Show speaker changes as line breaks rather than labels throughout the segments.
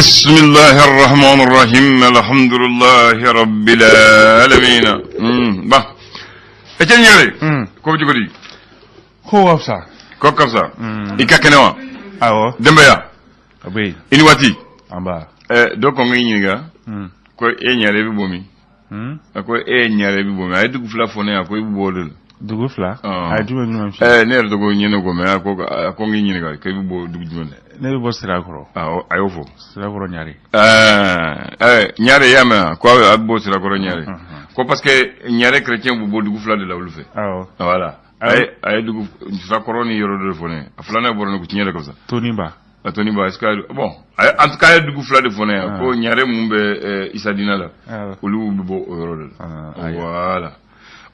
بسم الله الرحمن الرحيم الحمد لله رب العالمين. Ba Etienne Ɲare, ko bɛ cogo di?
Ko ka fisa.
Ko ka fisa. I ka kɛnɛ wa?
Awɔ.
Denbaya?
A bɛ yen.
I ni waati.
An ba.
Ɛ, dɔ ko n k'i ɲininka ko e Ɲare bɛ bɔ min? A ko e Ɲare bɛ bɔ min? A ye dugu fila fɔ ne ye, a ko i bɛ bɔ o de la.
Dugu fila?
Ɔn.
A ye jumɛn jumɛn f'i ye?
Ɛ, ne yɛrɛ tɔgɔ ɲɛnɛ ko mɛ a ko n k'i ɲininka ko i bɛ bɔ dugu jumɛn na?
Ne bɛ bɔ Sirakɔrɔ.
Awɔ, a y'o fɔ.
Sirakɔrɔ Ɲare.
Ɛɛ, Ɲare, y'a mɛn wa? Ko a bɛ bɔ Sirakɔrɔ Ɲare, ko parce que Ɲare chrétien bɛ bɔ dugu fila de la olu fɛ.
Awɔ.
Voilà, a ye dugu Sirakɔrɔ ni yɔrɔ dɔ de fɔ ne ye. A filanan bɔra ne ko tiɲɛ yɛrɛ ka fisa.
Toniba.
A Toniba, est-ce que bon, a ye, en tout cas a ye dugu fila de fɔ ne ye ko Ɲare mun bɛ Isa Dina la, olu bɛ bɔ o yɔrɔ de la.
Ah, ayiwa.
Voilà,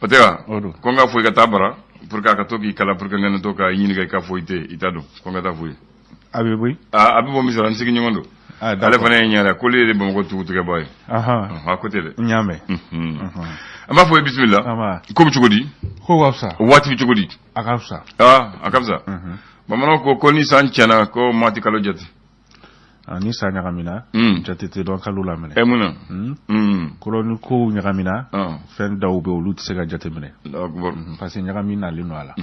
o tɛ wa?
O don.
Ko n k'a fɔ i ka taa bara pour que a ka to k'i kala, pour que n kana to k'a ɲininka i ka fɔ i tɛ i t'a dɔn, ko n ka taa fɔ i ye.
A bɛ bɔ yen.
A bɛ bɔ misala, n sigiɲɔgɔn don.
Ah,
Ale
d'accord.
fana ye Ɲare, k'olu ye Bamakɔ tugutigɛbaa ye. A ko ten dɛ.
N y'a mɛn.
An b'a fɔ ye bisimila.
An ba.
Ko bɛ cogo di?
Ko ka fisa.
Waati bɛ cogo di?
A ka fisa.
Aa, a ka fisa. Bamananw ko ni san tiɲɛna, ko maa tɛ kalo jate.
Ah, ni san ɲagamina, jate tɛ dɔn kalo la minɛ.
Ɛ, mun na?
Kɔrɔ ni kow ɲagamina, fɛn dɔw bɛ yen, olu tɛ se ka jate minɛ.
Allahu akbar.
Parce que ɲagami nalen don a la.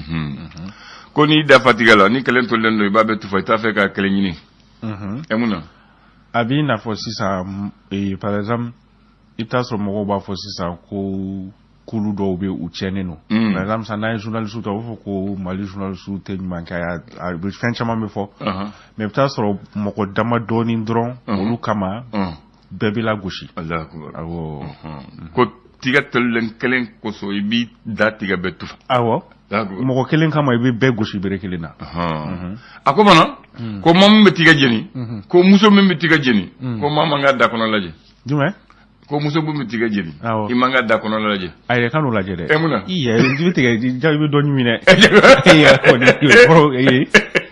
Ko n'i da fatigɛ la, ni kelen tolen don, i b'a bɛɛ tufa, i t'a fɛ ka kelen ɲini. Ɛ, mun na?
A b'i n'a fɔ sisan, par exemple, i bɛ taa sɔrɔ mɔgɔw b'a fɔ sisan ko kulu dɔw bɛ yen, u tiɲɛnen don. Par exemple sisan, n'an ye journaliste ta, u b'a fɔ ko Mali journaliste tɛ ɲuman kɛ, a bɛ fɛn caman bɛ fɔ. Mais i bɛ taa sɔrɔ mɔgɔ dama dɔɔnin dɔrɔn, olu kama bɛɛ bɛ lagosi.
Allahu akbar.
Awɔ.
Ko tiga tolen kelen kosɔn, i b'i da tigɛ bɛɛ tufa.
Awɔ.
Allahu akbar.
Mɔgɔ kelen kama, i bɛ bɛɛ gosi bere kelen na.
A ko fana ko maa min bɛ tiga jeni, ko muso min bɛ tiga jeni, ko maa man ka da kɔnɔ lajɛ.
Jumɛn?
Ko muso min bɛ tiga jeni,
Awɔ.
i man ka da kɔnɔ lajɛ.
A yɛrɛ ka n'o lajɛ dɛ.
Ɛ, mun na?
I yɛrɛ i bɛ tigɛ ja, i bɛ dɔ ɲimi dɛ. E yɛrɛ kɔni kɔrɔ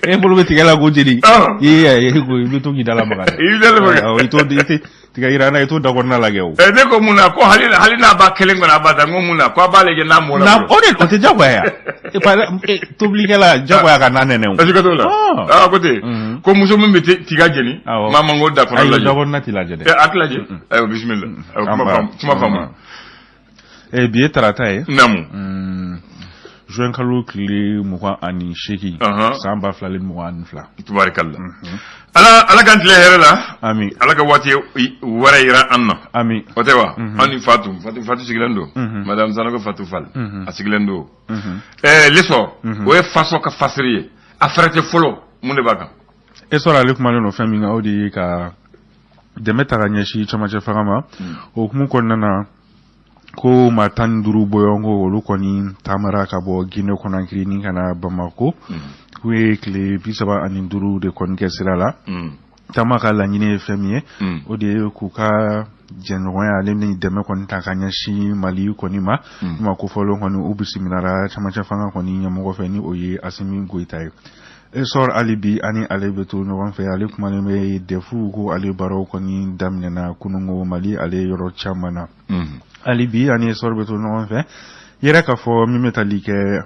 e bolo bɛ tigɛ la ko jeni. I yɛrɛ ko i bɛ to k'i da lamaga dɛ.
I b'i da lamaga.
Awɔ, i t'o i tɛ tigɛ yira n na, i t'o da kɔnɔna lajɛ o.
Ɛ, ne ko mun na? Ko hali n'a b'a kelen kɔnɔ, a b'a ta. N ko mun na? Ko a b'a lajɛ n'a mɔna.
Na o de o tɛ jagoya ya. E par exemple, tobilikɛla jagoya ka na nɛnɛ o.
Est-ce que t'o la?
Ah.
Ah, ko ten ko muso min bɛ tiga jeni,
Awɔ.
maa man k'o da kɔnɔ
Ayi, o
lajɛ.
da kɔnɔna t'i lajɛ dɛ.
Ɛ, a tɛ lajɛ. Ayiwa, bisimila. Ayiwa, kuma
An ba.
faamu, kuma faamu.
Bi ye tarata ye.
Naamu.
Juin kalo tile 28, san 2022.
Tubarikalla, Ala k'an tile hɛrɛ la.
Ami.
Ala ka waati wɛrɛ yira an na.
Ami.
O tɛ wa? An ni Fatu sigilen don. Madame Sanogo Fatu Fall, a sigilen don. Ɛɛ, L'Essor, o ye faso ka fasiri ye, a fɛrɛ tɛ fɔlɔ, mun de b'a kan?
Essor, ale kumalen don fɛn min kan, o de ye ka dɛmɛ ta ka ɲɛsin camancɛ fanga ma. O hukumu kɔnɔna na, ko maa 15 bɔɲɔgɔnko, olu kɔni taamara ka bɔ Guinée Conakry ni ka na Bamako. K'u ye tile 35 de kɔni kɛ sira la. Taama ka laɲini ye fɛn min ye, o de ye k'u ka jɛɲɔgɔnya ale ni dɛmɛ kɔni ta ka ɲɛsin Mali kɔni ma. Ma kofɔlen kɔni, u bisimilara camancɛ fanga kɔni ɲɛmɔgɔ fɛ, ni o ye Asimi Goyita ye. Essor hali bi, ani ale bɛ to ɲɔgɔn fɛ. Ale kumalen bɛ DEF ko ale baaraw kɔni daminɛna kununko Mali ale yɔrɔ caman na. Hali bi, ani Essor bɛ to ɲɔgɔn fɛ yɛrɛ k'a fɔ min bɛ tali kɛ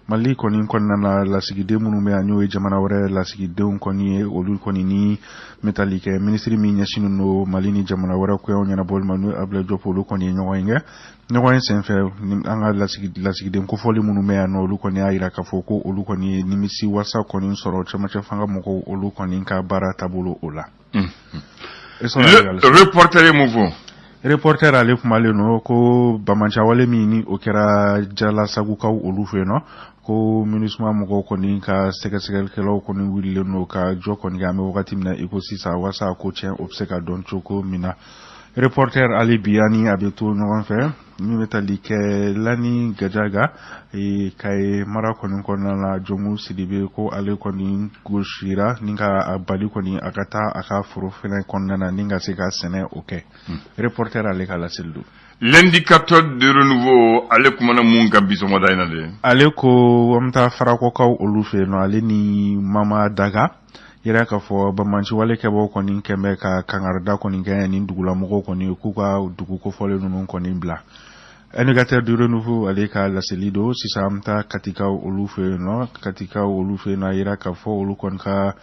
Mali kɔni kɔnɔna na, lasigiden minnu bɛ yan, n'o ye jamana wɛrɛ lasigidenw kɔni ye, olu kɔni ni bɛ tali kɛ minisiri min ɲɛsinnen don Mali ni jamana wɛrɛ koɲɛw ɲɛnabɔli ma, n'o ye Abdoulaye Diop, olu kɔni ye ɲɔgɔn ye kɛ. Ɲɔgɔn ye senfɛ, an ka lasigiden kofɔli minnu bɛ yan nɔ, olu kɔni y'a jira k'a fɔ ko olu kɔni ye nimisi wasa kɔni sɔrɔ cɛmancɛ fanga mɔgɔw, olu kɔni ka baara taabolo o la.
Reporter ye mun fɔ?
Reporter, ale kumalen don ko bamancawale min ni o kɛra Jalasagukaw olu fɛ yen nɔ, ko MINUSMA mɔgɔw kɔni ka sɛgɛsɛgɛlikɛlaw kɔni wulilen don ka jɔ kɔni kɛ an bɛ wagati min na i ko sisan, walasa ko tiɲɛ o bɛ se ka dɔn cogo min na. Reporter hali bi, ani a bɛ to ɲɔgɔn fɛ, min bɛ tali kɛ Lani Gajaga, Kaye mara kɔni kɔnɔna na, Jɔngu Sidibe, ko ale kɔni gosira ni ka a bali kɔni a ka taa a ka foro fɛnɛ kɔnɔna na ni ka se ka sɛnɛ o kɛ. Reporter ale ka laseli don.
L'Indicateur de Renouveau, ale kumana mun kan bi sɔgɔmada in na de?
Ale ko an bɛ taa Farakɔkaw olu fɛ yen nɔ, ale ni Mama Daga yɛrɛ k'a fɔ banbaanciwale kɛbaaw kɔni kɛn bɛ ka kangarida kɔni kɛ ni dugulamɔgɔw kɔni k'u ka dugu kofɔlen ninnu kɔni bila. Indicateur du Renouveau ale ka laseli don. Sisan an bɛ taa Katikaw olu fɛ yen nɔ. Katikaw olu fɛ yen nɔ, a yira k'a fɔ olu kɔni ka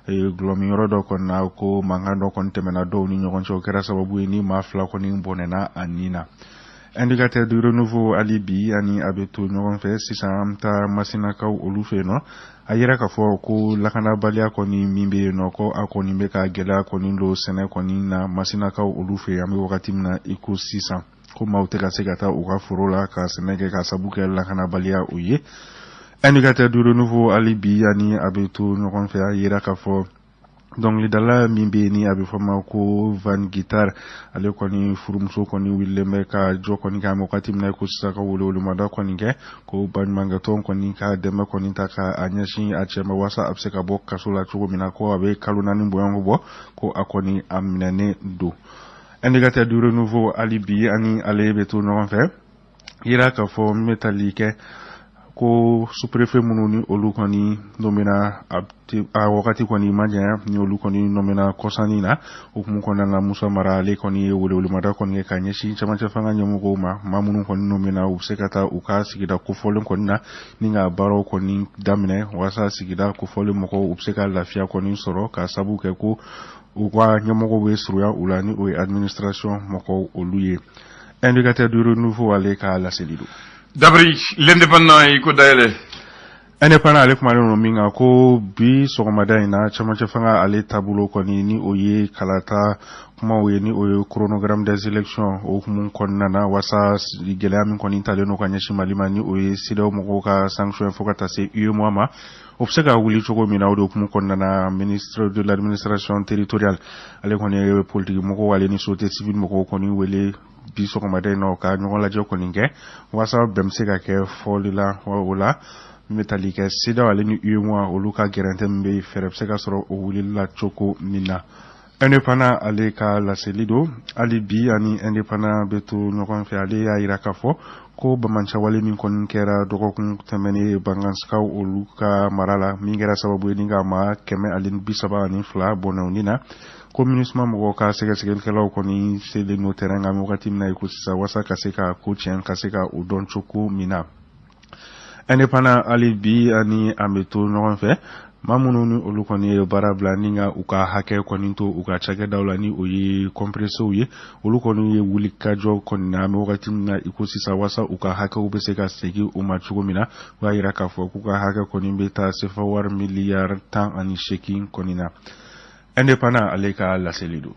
gulɔmiyɔrɔ dɔ kɔni na, ko mankan dɔ kɔni tɛmɛna dɔw ni ɲɔgɔn cɛ, o kɛra sababu ye ni maa fila kɔni bɔnɛna a ni na. Indicateur du Renouveau hali bi ani a bɛ to ɲɔgɔn fɛ. Sisan an bɛ taa Masinakaw olu fɛ yen nɔ. A yira k'a fɔ ko lakanabaliya kɔni min bɛ yen nɔ, ko a kɔni bɛ ka gɛlɛya kɔni don sɛnɛ kɔni na Masinakaw olu fɛ yen. An bɛ wagati min na i ko sisan, ko maaw tɛ ka se ka taa u ka foro la ka sɛnɛ kɛ ka sabu kɛ lakanabaliya o ye. Indicateur du Renouveau hali bi ani a bɛ to ɲɔgɔn fɛ. A yira k'a fɔ dɔnkilidala min bɛ yen ni a bɛ fɔ ma ko Van Guitar, ale kɔni furumuso kɔni wulilen bɛ ka jɔ kɔni kɛ wagati min na ko sisan, ka welewelemada kɔni kɛ ko baɲumankɛtɔn kɔni ka dɛmɛ kɔni ta ka a ɲɛsin a cɛ ma, walasa a bɛ se ka bɔ kaso la cogo min na, ko a bɛ kalo 4 bɔɲɔgɔnko bɔ ko a kɔni a minɛnen don. Indicateur du Renouveau hali bi ani ale bɛ to ɲɔgɔn fɛ. Yira k'a fɔ min bɛ tali kɛ ko sous-préfet minnu ni olu kɔni nomena, a wagati kɔni ma janya ni olu kɔni nomena kɔsanni na, hukumu kɔnɔna na, Musa Mara ale kɔni ye welewelemada kɔni kɛ ka ɲɛsin cɛmancɛ fanga ɲɛmɔgɔw ma, maa minnu kɔni nomena, u bɛ se ka taa u ka sigida kofɔlen kɔni na ni ka baaraw kɔni daminɛ, walasa sigida kofɔlen mɔgɔw u bɛ se ka lafiya kɔni sɔrɔ, ka sabu kɛ ko u ka ɲɛmɔgɔw bɛ surunya u la, ni o ye administration mɔgɔw olu ye. Indicateur du Renouveau ale ka laseli don.
Dabiri, L'Indépendant i ko dayɛlɛ.
Indépendant ale kumalen don min kan, ko bi sɔgɔmada in na, cɛmancɛ fanga ale taabolo kɔni, ni o ye kalata kumaw ye, ni o ye chronogramme des élections, o hukumu kɔnɔna na, walasa gɛlɛya min kɔni talen don ka ɲɛsin Mali ma, ni o ye CEDEAO mɔgɔw ka sanction fo ka taa se UEMOA ma, o bɛ se ka wuli cogo min na, o de hukumu kɔnɔna na, ministre de l'Administration territoriale ale kɔni ye politiki mɔgɔw ale ni société civile mɔgɔw kɔni wele bi sɔgɔmada in na, ka ɲɔgɔn lajɛ kɔni kɛ walasa bɛn bɛ se ka kɛ fɔli la o la min bɛ tali kɛ CEDEAO ale ni UEMOA olu ka gɛrɛntɛ min bɛ yen, fɛɛrɛ bɛ se ka sɔrɔ o wulili la cogo min na. Indépendant ale ka laseli don. Hali bi ani Indépendant bɛ to ɲɔgɔn fɛ. Ale y'a yira k'a fɔ ko bamancɛwale min kɔni kɛra dɔgɔkun tɛmɛnen Bankansikaw olu ka mara la, min kɛra sababu ye ni ka maa 132 bɔnɛ u ni na, ko MINUSMA mɔgɔw ka sɛgɛsɛgɛlikɛlaw kɔni selen n'o terrain kan wagati min na i ko sisan, walasa ka se ka ko tiɲɛ ka se ka o dɔn cogo min na. Indépendant hali bi ani an bɛ to ɲɔgɔn fɛ. Maa minnu ni olu kɔni ye baara bila ni ka u ka hakɛ kɔni to u ka cakɛdaw la, ni o ye compresséw ye, olu kɔni ye wuli kajɔ kɔni na an bɛ wagati min na i ko sisan, walasa u ka hakɛw bɛ se ka segin u ma cogo min na. U b'a yira k'a fɔ k'u ka hakɛ kɔni bɛ taa sefa wari miliyari 18 kɔni na. Indépendant ale ka laseli don.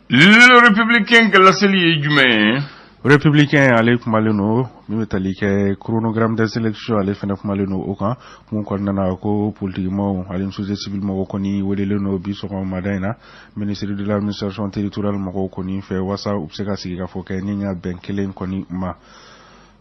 Le Républicain ka laseli ye jumɛn ye?
Républicain ale kumalen don min bɛ tali kɛ chronogramme des élections, ale fana kumalen don o kan mun kɔnɔna na, ko politikimaw ale ni société civile mɔgɔw kɔni welelen don bi sɔgɔmada in na ministre de l'Administration territoriale mɔgɔw kɔni fɛ, walasa u bɛ se ka sigi ka fɔ kɛ ni ka bɛn kelen kɔni ma.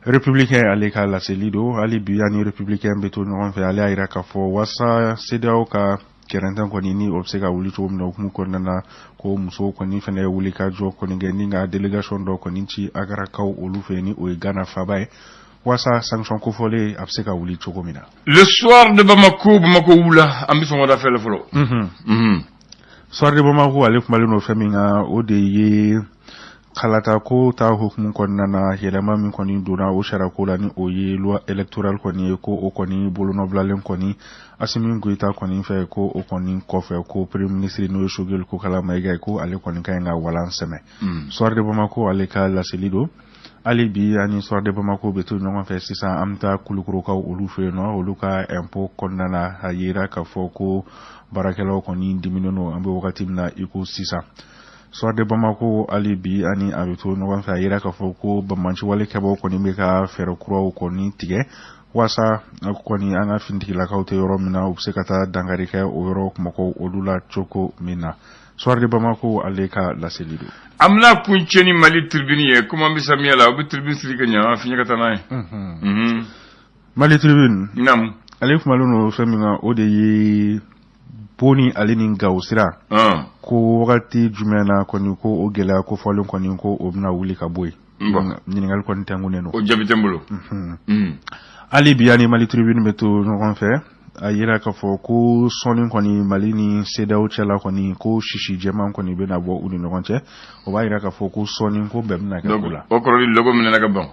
Républicain ale ka laseli don. Hali bi ani Républicain bɛ to ɲɔgɔn fɛ. Ale y'a yira k'a fɔ walasa CEDEAO ka gɛrɛntɛn kɔni ni o bɛ se ka wuli cogo min na, hukumu kɔnɔna na, ko musow kɔni fana ye wuli ka jɔ kɔni kɛ ni ka délégation dɔ kɔni ci Akarakaw olu fɛ, ni o ye Ghana faaba ye, walasa sanction kofɔlen a bɛ se ka wuli cogo min na.
Le Soir de Bamako, Bamako wula, an bɛ sɔgɔmada fɛ la fɔlɔ.
Soir de Bamako ale kumalen don fɛn min kan, o de ye kalata ko ta hukumu kɔnɔna na, yɛlɛma min kɔni donna o sariya ko la, ni o ye loi électorale kɔni ye, ko o kɔni bolonɔbilalen kɔni Asimi Goyita kɔni fɛ, ko o kɔni kɔfɛ, ko premier ministre n'o ye Choguel Kokala Mayiga ye, ko ale kɔni ka ɲi ka walan sɛmɛ. Soir de Bamako ale ka laseli don. Hali bi ani Soir de Bamako bɛ to ɲɔgɔn fɛ. Sisan an bɛ taa Kulukorokaw olu fɛ yen nɔ. Olu ka impôt kɔnɔna na, a yera k'a fɔ ko baarakɛlaw kɔni diminen don an bɛ wagati min na i ko sisan. Soir de Bamako hali bi ani a bɛ to ɲɔgɔn fɛ. A yira k'a fɔ ko banbaanciwale kɛbaaw kɔni bɛ ka fɛɛrɛ kuraw kɔni tigɛ, walasa kɔni an ka finitigilakaw tɛ yɔrɔ min na, u bɛ se ka taa dankari kɛ o yɔrɔ mɔgɔw olu la cogo min na. Soir de Bamako ale ka laseli don.
An bɛna kuncɛ ni Mali Tribune ye. Komi an bɛ samiya la, u bɛ tribune siri ka ɲɛ fiɲɛ ka taa n'a ye.
Mali Tribune.
Naamu.
Ale kumalen don fɛn min kan, o de ye Boni ale ni Gawo sira, ko wagati jumɛn na kɔni ko o gɛlɛya kofɔlen kɔni ko o bɛna wuli ka bɔ yen? Ɲininkali kɔni tɛnkunnen don.
O jaabi tɛ n bolo.
Hali bi ani Mali Tribune bɛ to ɲɔgɔn fɛ. A yira k'a fɔ ko sɔɔni kɔni, Mali ni CEDEAO cɛla kɔni, ko sisi jɛman kɔni bɛna bɔ u ni ɲɔgɔn cɛ. O b'a yira k'a fɔ ko sɔɔni ko bɛn bɛna kɛ ko la.
O kɔrɔ lɔgɔ minɛna ka ban.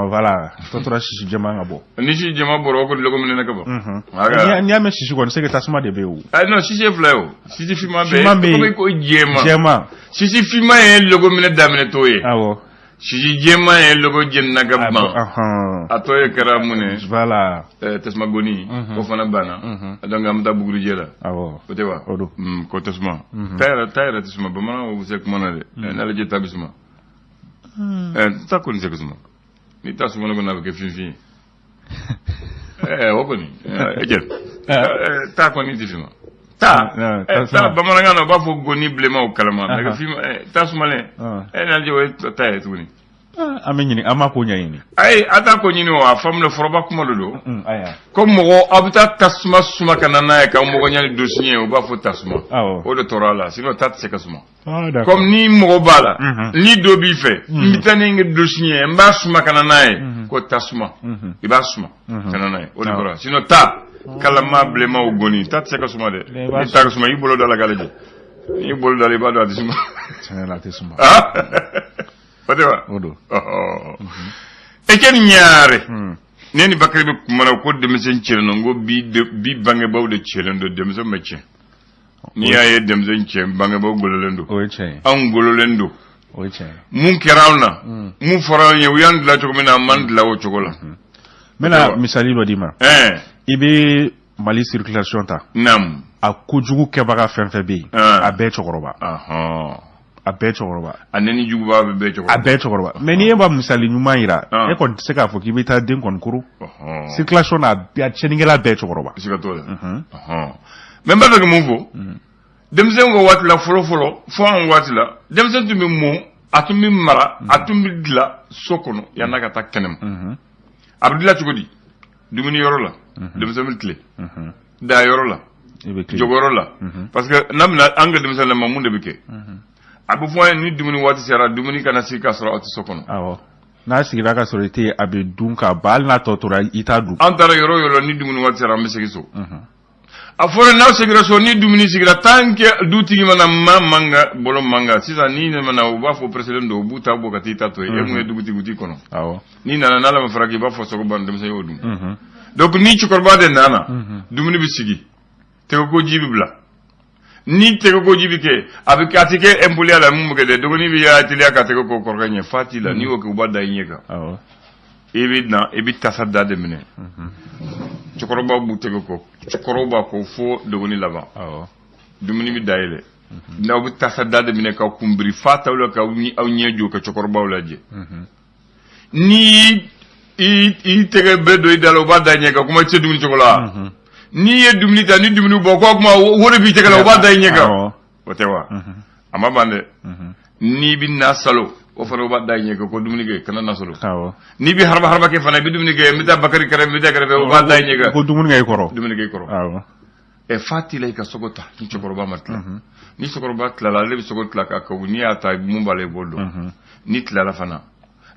Voilà, tɔ tora sisi jɛman ka bɔ.
Ni sisi jɛman bɔra, o kɔrɔ lɔgɔ minɛna ka
ban. N'i y'a mɛn sisi kɔni, c'est que tasuma de bɛ yen o.
Ayi, non, sisi ye fila ye o. Sisi finman bɛ
yen.
Ko jɛman.
Jɛman.
Sisi finman ye lɔgɔ minɛ daminɛtɔ ye.
Awɔ.
Sisi jɛman ye lɔgɔ jenina ka ban. A tɔ ye kɛra mun ye?
Voilà.
Tasuma goni, o fana banna. Donc an bɛ taa bugurijɛ la.
Awɔ.
O tɛ wa?
O don.
Ko tasuma. Ta yɛrɛ, ta yɛrɛ tɛ suma. Bamananw bɛ se kuma na dɛ. N'ale jɛ ta bɛ suma. Ta kɔni tɛ suma. Ni ta sumana kɔni, a bɛ kɛ finfin ye. O kɔni e jɛ ta kɔni tɛ finma. Ta ta, bamanankan na, u b'a fɔ goni bilenman, o kalama mais finma ta sumalen, n'ale jɛ, o ye ta ye tuguni.
An bɛ ɲini, an m'a ko ɲɛɲini.
Ayi, a t'a ko ɲini o, a faamu foroba kuma de don. Ko mɔgɔ, aw bɛ taa tasuma suma ka na n'a ye k'aw mɔgɔ ɲani dossier ye, u b'a fɔ tasuma. O de tɔɔrɔ a la, sinon ta tɛ se ka suma. Comme ni mɔgɔ b'a la, ni dɔ b'i fɛ, n bɛ taa ni n ka dossier ye, n b'a suma ka na n'a ye, ko tasuma, i b'a suma ka na n'a ye, o de kɔrɔ. Sinon ta kalama bilenma, o goni, ta tɛ se ka suma dɛ. Ni ta ka suma, i bolo da la k'a lajɛ. N'i bolo da la, i b'a dɔn a tɛ suma.
Tiɲɛ la, a tɛ suma.
O tɛ wa?
O don.
Etienne Ɲare, ne ni Bakari bɛ kuma na ko denmisɛn cɛlen don, ko bi bangebaaw de cɛlen don, denmisɛn ma tiɲɛ. N'i y'a ye denmisɛn cɛ, bangebaaw gololen don.
O ye tiɲɛ ye.
Anw gololen don.
O ye tiɲɛ ye.
Mun kɛra anw na, mun fɔra anw ye, u y'an dilan cogo min na, an m'an dilan o cogo la.
N bɛna misali dɔ d'i ma. I bɛ Mali circulation ta. A kojugu kɛbaga fɛn fɛn bɛ yen, a bɛɛ cɛkɔrɔba. A bɛɛ cɛkɔrɔba.
A nɛni juguba bɛ bɛɛ cɛkɔrɔba.
A bɛɛ cɛkɔrɔba. Mais n'i e ma misali ɲuman yira, e kɔni tɛ se k'a fɔ k'i bɛ taa den kɔni koro. Circulation na, a tiɲɛnikɛla bɛɛ cɛkɔrɔba.
Siga t'o la. Mais n b'a fɛ ka mun fɔ? Denmisɛnw ka waati la, fɔlɔ fɔlɔ, fo an waati la, denmisɛn tun bɛ mɔ, a tun bɛ mara, a tun bɛ dilan so kɔnɔ yann'a ka taa kɛnɛma. A bɛ dilan cogo di? Dumuni yɔrɔ la, denmisɛn bɛ tilen da yɔrɔ la, jɔyɔrɔ la, parce que n'a bɛna an ka denmisɛn ma, mun de bɛ kɛ? A bɛ fɔ an ye, ni dumuni waati sera, dumuni kana sigi k'a sɔrɔ aw tɛ so kɔnɔ.
N'a sigira ka sɔrɔ i tɛ yen, a bɛ dun ka ban, hali n'a tɔ tora, i t'a dun.
An taara yɔrɔ o yɔrɔ, ni dumuni waati sera, an bɛ segin so. A fɔra n'aw seginna so, ni dumuni sigira, tant que dutigi mana ma manka bolo manka sisan, n'i nana, u b'a fɔ pressé don, u b'u ta bɔ ka t'i ta to yen. E mun ye dugutigi, u t'i kɔnɔ. N'i nana, n'ala ma fara, i b'a fɔ sogo ban, denmisɛn y'o dun. Donc ni cɛkɔrɔba de nana, dumuni bɛ sigi, tɛgɛko ji bɛ bila. Ni tɛgɛko ji bɛ kɛ, a bɛ a tɛ kɛ impoliya la. Mun bɛ kɛ dɛ? Dɔgɔnin bɛ y'a teliya ka tɛgɛ ko kɔrɔkɛ ɲɛ fa t'i la. N'i y'o kɛ, u b'a da i ɲɛ kan. I bɛ na, i bɛ tasa da de minɛ. Cɛkɔrɔba b'u tɛgɛ ko, cɛkɔrɔba b'a ko fo dɔgɔnin laban. Dumuni bɛ dayɛlɛ, n'aw bɛ tasa da de minɛ ka kunbiri fa t'aw la, k'aw aw ɲɛ jɔ ka cɛkɔrɔbaw lajɛ. Ni i tɛgɛ bɛɛ don i da la, u b'a da ɲɛ kan, kuma tɛ dumuni cogo la. N'i ye dumuni ta, ni dumuni bɔ ko kuma, o de b'i tɛgɛ la, u b'a da i ɲɛ kan. O tɛ wa? A ma ban dɛ. N'i bɛ na salo, o fana, u b'a da i ɲɛ kan ko dumuni kɛ, kana na salo. N'i bɛ haraba haraba kɛ fana, i bɛ dumuni kɛ, n bɛ taa Bakari kɛrɛfɛ, n bɛ taa kɛrɛfɛ, u b'a da i ɲɛ kan.
Ko dumuni kɛ i kɔrɔ.
Dumuni kɛ i kɔrɔ. Ɛ, fa t'i la, i ka sogo ta ni cɛkɔrɔba ma tila. Ni cɛkɔrɔba tilala, ale bɛ sogo tila ka kawu. N'i y'a ta, mun b'a la, i b'o dɔn. Ni tilala fana,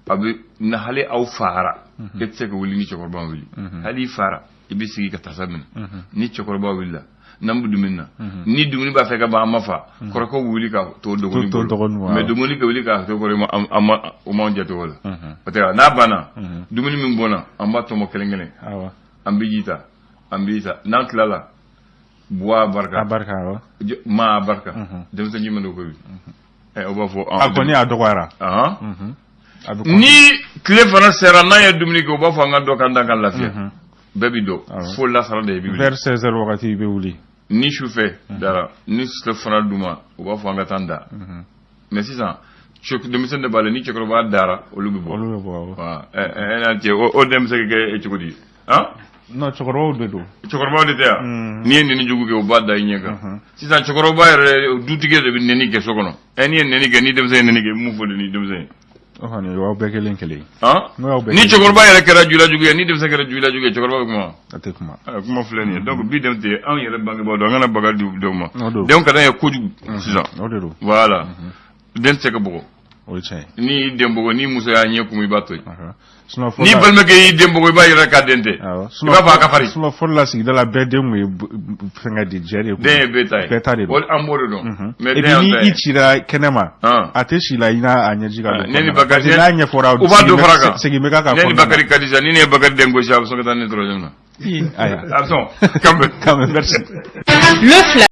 a bɛ na. Hali aw fara, e tɛ se ka wuli ni cɛkɔrɔba ma wuli. Hali i fara, i bɛ sigi ka tasa minɛ. Ni cɛkɔrɔba wulila, n'an bɛ dumuni na, ni dumuni b'a fɛ ka ban, an ma fa, kɔrɔkɛw bɛ wuli ka to dɔgɔnin bolo. Mais dɔgɔnin ka wuli ka to kɔrɔ, an ma o m'anw jate o la. O tɛ n'a banna, dumuni min bɔnna, an b'a tɔmɔ kelen kelen, an bɛ ji ta, an bɛ ta. N'an tilala, buwa barika.
A barika, awɔ.
Ma barika, denmisɛn jumɛn de ko bi ɛ, o b'a fɔ.
A kɔni a dɔgɔyara.
Ni tile fana sera, n'an ye dumuni kɛ, u b'a fɔ an ka dɔ kan da ka lafiya. Bɛɛ bi dɔn fo lasara de bi wuli.
Vers 16 heures wagati, i bɛ wuli.
Ni sufɛ dara, ni tile fana d'u ma, u b'a fɔ an ka taa da. Mais sisan, denmisɛn de b'a la, ni cɛkɔrɔba dara, olu bɛ bɔ.
Olu bɛ bɔ, awɔ.
Ɛ cɛ, o den bɛ se ka kɛ cogo di? Han?
Non, cɛkɔrɔbaw de don.
Cɛkɔrɔbaw de tɛ yan. N'i ye nɛni jugu kɛ, u b'a da i ɲɛ kan. Sisan, cɛkɔrɔba yɛrɛ, dutigi de bɛ nɛni kɛ so kɔnɔ. Ɛ, n'i ye nɛni kɛ, ni denmisɛn ye nɛni kɛ, mun fɔ de ni denmisɛn ye?
O kɔni, o y'aw bɛɛ kelen kelen ye.
Ni cɛkɔrɔba yɛrɛ kɛra julajugu ye, ni denmisɛn kɛra julajugu ye, cɛkɔrɔba bɛ kuma?
A tɛ kuma.
Kuma filɛ nin ye. Donc bi denw tɛ anw yɛrɛ bangebaaw dɔn. An kana baga di denw ma. Denw ka d'an ye kojugu sisan.
O de don.
Voilà, den tɛ se ka bugɔ.
O ye tiɲɛ ye.
N'i y'i den bugɔ, ni muso y'a ɲɛ kumu, i b'a to yen.
Sinon fɔlɔ
N'i
la-
balimakɛ y'i den bugɔ, i b'a yɛrɛ k'a den tɛ.
Awɔ.
I b'a fɔ a ka farin.
Sinon fɔlɔ la, sigida la, bɛɛ den kun ye fɛngɛ de, jɛ de kun.
Den ye bɛɛ ta ye.
Bɛɛ ta de don.
O an b'o de dɔn. Mais
Et
den
puis
y'an
ni
ta
i
ye.
cira kɛnɛ ma, a tɛ si la i n'a a ɲɛji ka don
Ne ni
kɔnɔna la.
Bakari
Parce que n'a ɲɛfɔra,
u b'a dɔ fara kan.
segin bɛ k'a kan
Ne ni
kɔnɔna na.
Bakari Kadija, ni ne ye Bakari den gosi, a bɛ sɔn ka taa ne troisième na.
Ayiwa.
A bɛ sɔn. Quand même.
Quand même, merci.
Le flash.